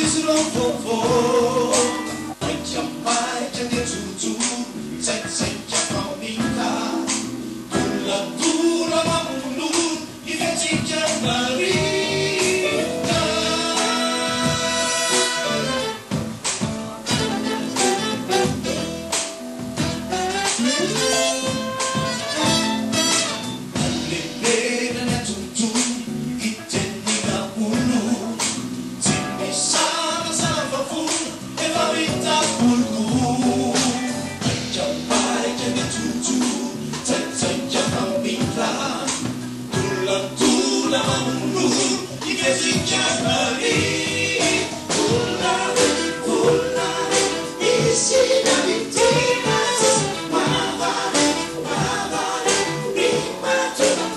izy ireo vaovao. Maika maika dia jorojoro, tsaitsaika famita. Toladora mamonono ny fihetsika marina. Lehibe ny antontolo itenina olo tsy misalasala fa vola efa vita kolikoly. Maika maika ny antontolo tsaitsaika mamindra tolatola mamono ny fihetsika maria. Vola vola misy na mitena tsy mahavary mahavary ny mahatonga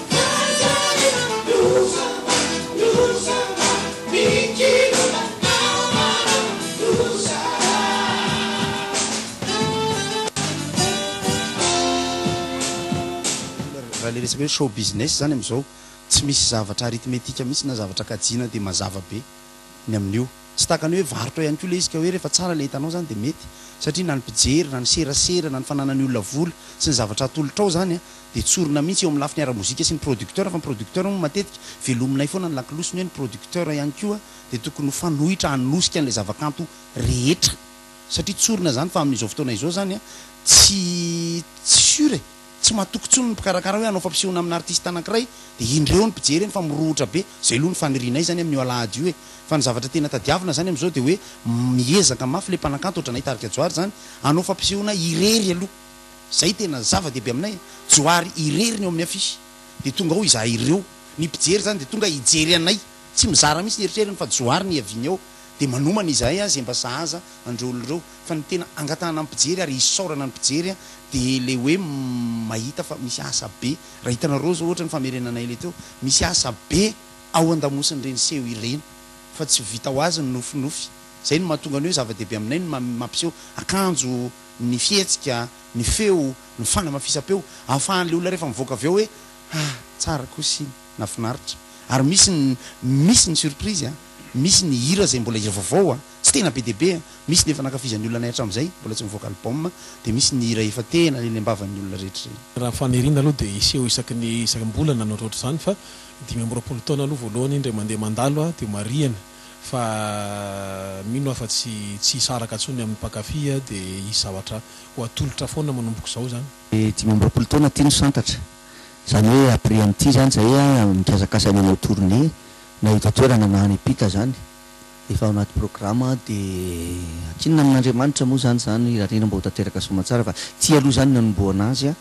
Raha ilay resaka hoe show business izany amin'izao, tsy misy zavatra arithmétique mihitsy na zavatra kajiana dia mazava be ny amin'io. Tsy tahaka ny hoe varotra ihany koa ilay izy ka hoe rehefa tsara ilay hitanao izany dia mety satria na ny mpijery na ny serasera na ny fananan'ny olona vola sy ny zavatra atolotrao izany dia tsorina mihitsy eo amin'ny lafiny ara-mozika sy ny producteur fa ny producteur moa matetika velominay foana ny lakolosiny hoe ny producteur ihany koa dia tokony ho fanoitra hanosika an'ilay zava-kanto rehetra satria tsorina izany fa amin'izao fotoana izao izany tsy tsy sûr e! Tsy matoky intsony ny mpikarakara hoe hanao fampisehoana amina artiste anankiray dia indreo ny mpijery eny fa mirohotra be, izay aloha ny fanirianay izany amin'io alahady io e! Fa ny zavatra tena tadiavina izany amin'izao dia hoe miezaka mafy ilay mpanakanto ohatranay tarika Johary izany hanao fampisehoana irery aloha, izay tena zava-dehibe aminay e! Johary irery ny eo amin'ny affiche dia tonga ao izahay ireo, ny mpijery izany dia tonga hijery anay, tsy mizara mihitsy ny eritreriny fa Johary ny hiaviany ao dia manomana izahay izay mba sahaza an'ireo olona ireo fa ny tena angatahana ny mpijery ary isaorana ny mpijery dia ilay hoe mahita fa misy asa be, raha hitanareo zao ohatra ny famerenanay ilay teo, misy asa be ao andamosin'ireny seho ireny fa tsy vita ho azy ny nofinofy, izay no mahatonga ny hoe zava-dehibe aminay ny mampiseho akanjo, ny fihetsika, ny feo, ny fanamafisam-peo, ahafahan'ilay olona rehefa mivoaka avy ao hoe ah tsara kosa iny, nahafinaritra, ary misy ny misy ny surprise an, misy ny hira izay mbola hira vaovao an, tsy tena be dia be an, misy ny efa nankafizan'ny olona anay hatramin'izay, mbola tsy mivoaka album, dia misy ny hira efa tena eny am-bavan'ny olona rehetra ireny. Raha ny faniriana aloha dia hiseho isaky ny isam-bolana na ohatrohatr'izany fa 25 taona aloha voalohany indray mandeha mandalo dia marihana fa mino aho fa tsy tsy hisaraka intsony amin'ny mpankafy dia hisy zavatra ho atolotra foana manomboka izao izany. 25 taona ity no santatra, izany hoe après an'ity izany izahay mikasakasa ny hanao tournée na eto an-toerana na any am-pita izany. Efa ao anaty programa dia ankinina amin'Andriamanitra moa izany izany irariana mba ho tanteraka soamantsara fa ity aloha izany ny hanombohana azy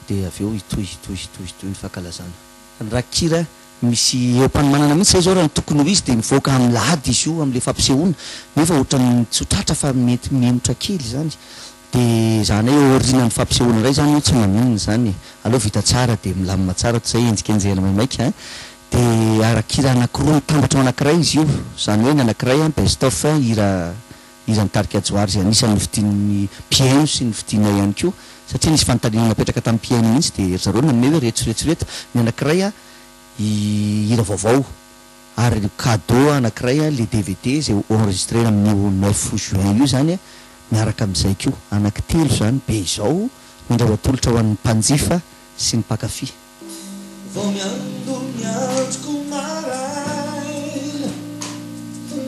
dia avy eo hitohy hitohy hitohy hitohy ny fankalazana. Ny rakikira misy eo am-panomanana mihitsy izay izao raha ny tokony ho izy dia mivoaka amin'ny lahady izy io amin'ilay fampisehoana nefa ohatran'ny tsy ho tratra fa mety mihemotra kely izany dia izany hoe aorianan'ny fampisehoana indray izany io tsy maninona izany e! Aleo vita tsara dia milamina tsara toy izay henjikenjehina maimaika a! Dia ara-kira anankiroa mitambatra ho anankiray izy io, izany hoe ny anankiray an best of hira hiran'ny tarika Johary izay anisan'ny nofidian'ny mpihaino sy nofidianay ihany koa satria nisy fanontaniana napetraka tamin'ny mpihaino mihitsy dia ry zareo nanome hoe ireto sy ireto sy ireto, ny anankiray an hira vaovao ary cadeau anankiray an le dvd izay ho enregistrena amin'io neuf juin io izany an miaraka amin'izay koa, anankitelo izany be izao no indray ho atolotra ho an'ny mpanjifa sy ny mpankafy. Vao miandoha ny androko maraina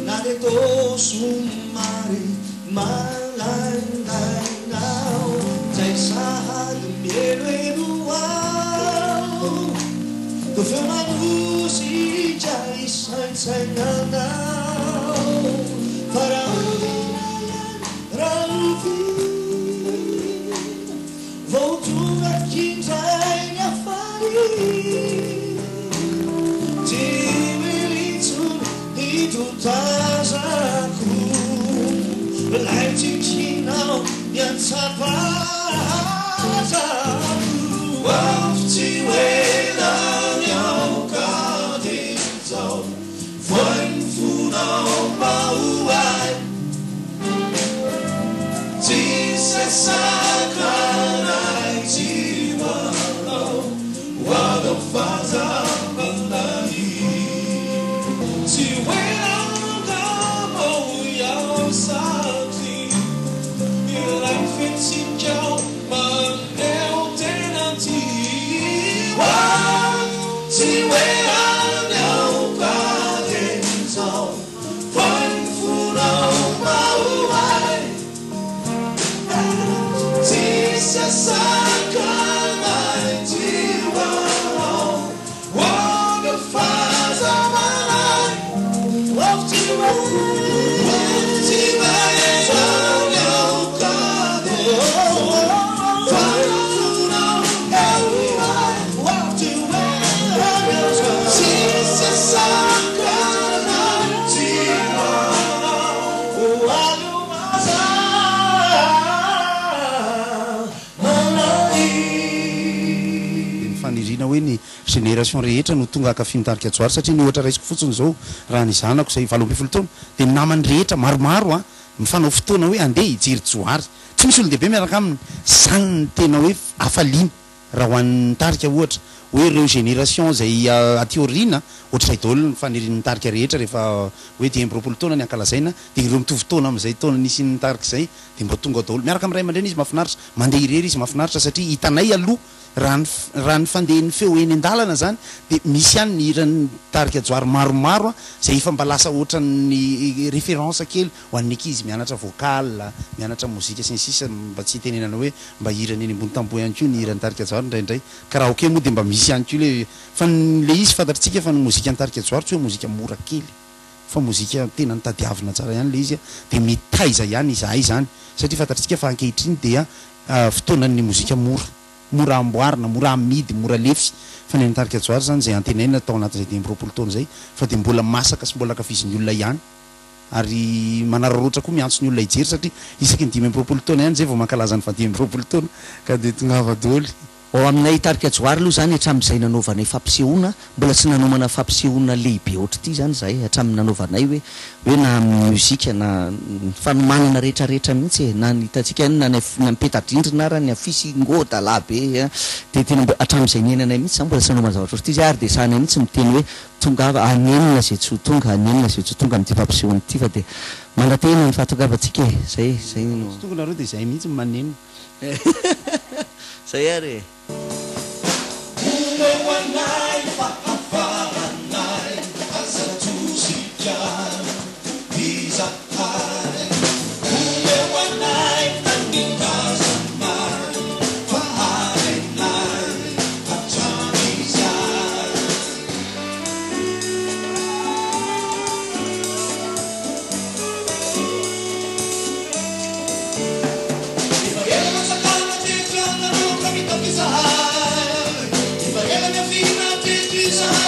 Na dia toa somary malaindaina aho Izay sahady mihelohelo ao Toa feo manosika hisaintsaina anao Fa rahoviana ihany, rahoviana Vao tonga indray ny hafaliana, tsy mila intsony ny totazako, ilay tsikinao niantsapazako. Avy tsy ho ela ny aoka dia izao, vohay ny fonao mba ho ahy. Tsisy sakanay tsy ho anao, ho avy amin'ny fahazavana. Tsy ho ela angamba hoy. Dia ny faniriana hoe ny génération rehetra no tonga hankafy ny tarika Johary satria ny ohatra raisiko fotsiny izao raha ny zanako izay 18 taona dia ny namany rehetra maromaro an mifanao fotoana hoe andeha hijery Johary tsy misy olon-dehibe miaraka aminy izany no tena hoe hafaliana raha ho an'ny tarika ohatra hoe ireo génération izay aty aoriana ohatr'izay daholo ny fanirian'ny tarika rehetra rehefa hoe 25 taona ny ankalazaina dia ireo mitovy taona amin'izay taona nisian'ny tarika izay dia mba tonga ao daholo miaraka amin'ny ray aman-dreny izy mahafinaritra mandeha irery izy mahafinaritra satria hitanay aloha Raha ny raha ny fandehan'ny feo eny an-dalana izany dia misy ihany ny hiran'ny tarika Johary maromaro izay efa mba lasa ohatran'ny référence kely ho an'ny ankizy mianatra vocal, mianatra mozika sy ny sisa mba tsy hitenenana hoe mba hirany eny ambony tamboho ihany koa ny hiran'ny tarika Johary indraindray. Karaoke moa dia mba misy ihany koa ilay fa ny ilay izy fantatritsika fa ny mozikan'ny tarika Johary tsy hoe mozika mora kely fa mozika tena notadiavina tsara ihany ilay izy dia mitaiza ihany izahay izany satria fantatritsika fa ankehitriny dia fotoanan'ny mozika mora. Mora amboarina, mora amidy, mora lefy. Fa ny an'ny tarika Johary izany izay antenaina tao anatin'izay 25 taona izay fa dia mbola masaka sy mbola ankafizin'ny olona ihany. Ary manararaotra koa miantso ny olona hijery satria isaky ny 25 taona ihany izay vao mankalaza ny faha-25 taona ka dia tongava daholo. Ao aminay tarika Johary aloha izany hatramin'izay nanaovanay fampisehoana, mbola tsy nanomana fampisehoana lehibe ohatr'ity izany izahay hatramin'ny nanaovanay hoe hoe na amin'ny mozika na ny fanomanana rehetra rehetra mihitsy e, na ny hitantsika any na ny na ny peta-drindrina ara ny afisy ngôda lahy be a, dia tena mbo hatramin'izay niainanay mihitsy izany mbola tsy nanomana zavatra ohatr'ity izahay ary dia sahanay mihitsy miteny hoe tongava hanenina izay tsy ho tonga, hanenina izay tsy ho tonga amin'ity fampisehoana ity fa dia manantena ny fahatongavantsika e, izay izay no. Tsy tonga nareo dia izahay mihitsy no manenina. Zay ary e! Omeo anay fahafahanay aza tosika izahay Omeo anay tanindrazanay fa harenay hatramin'izay. Efa ela nanjakana teto ianareo ka mitafy izahay. Efa ela niaviana teto izahay.